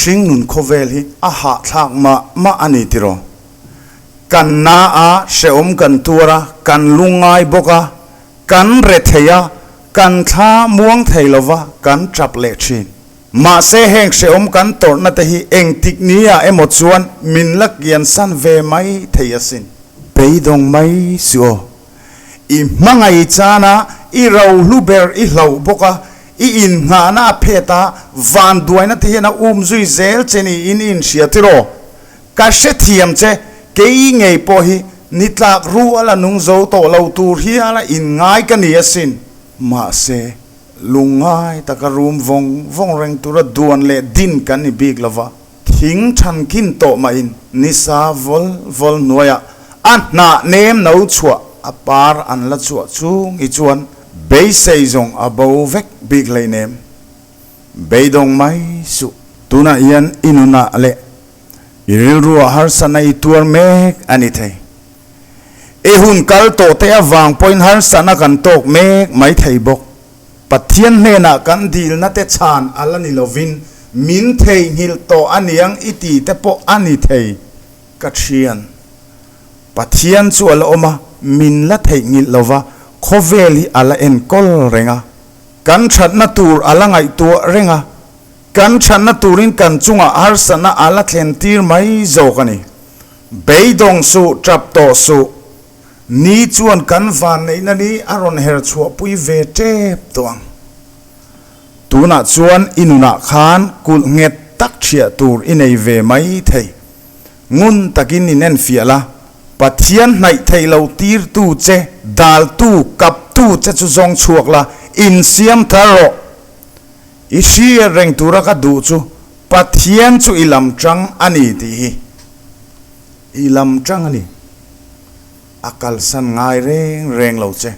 Hringnun khawvel hi a hahthlak mah mah a ni tiraw? Kan na a, hrehawm kan tuar a, kan lungngai bawk a, kan re thei a, kan thla muang thei lo va, kan tap leh thin. Mahse heng hrehawm kan tawrhna te hi engtik ni ah emaw chuan min la kiansan ve mai thei asin. Beidawng mai suh aw. I hmangaih chana i rohlu ber i hlauh bawk a, i innghahna a phet a, vanduaina te hian a um zui zel che niin i inhria tiraw? Ka hrethiam che, kei ngei pawh hi ni tlak rual a nung zo tawh lo tur hiala inngai ka ni asin. Mahse, lungngai taka rum vawng vawng reng tura duan leh din kan ni bik lova, Thing thankin tawh mahin nisa vawl vawl hnuaiah a hnah nem no chhuah a par an la chhuah chung hi chuan beisei zawng a bo vek bik hleinem. Beidawng mai suh. Tunah hian i nunah leh i rilruah harsatna i tuar mek a ni thei. I hun kal tawh te avang pawhin harsatna kan tawk mek mai thei bawk. Pathian hnenah kan dilna te chhan a la ni lovin min theihnghilh tawh a niang i ti te pawh a ni thei. Ka thian, Pathian chu a la awm a, min la theihnghilh lova, khawvel hi a la enkawl reng a. Kan thatna tur a la ngaihtuah reng a, kan thatna turin kan chungah harsatna a la thlen tir mai zawk a ni. Beidawng suh, tap tawh suh. Ni chuan kan vanneihna ni a rawn her chhuahpui ve tep tawh ang. Tunah chuan i nunah khan kulh nghet tak thiah tur i nei ve mai thei. Ngun takin in enfiah la, Pathian hnaih theih lo tirtu che, daltu, kaptu che chu zawng chhuak la, insiam thar rawh. I hriat reng tura ka duh chu Pathian chu i lam tang a ni tih hi. I lam tang a ni. A kalsan ngai reng reng lo che.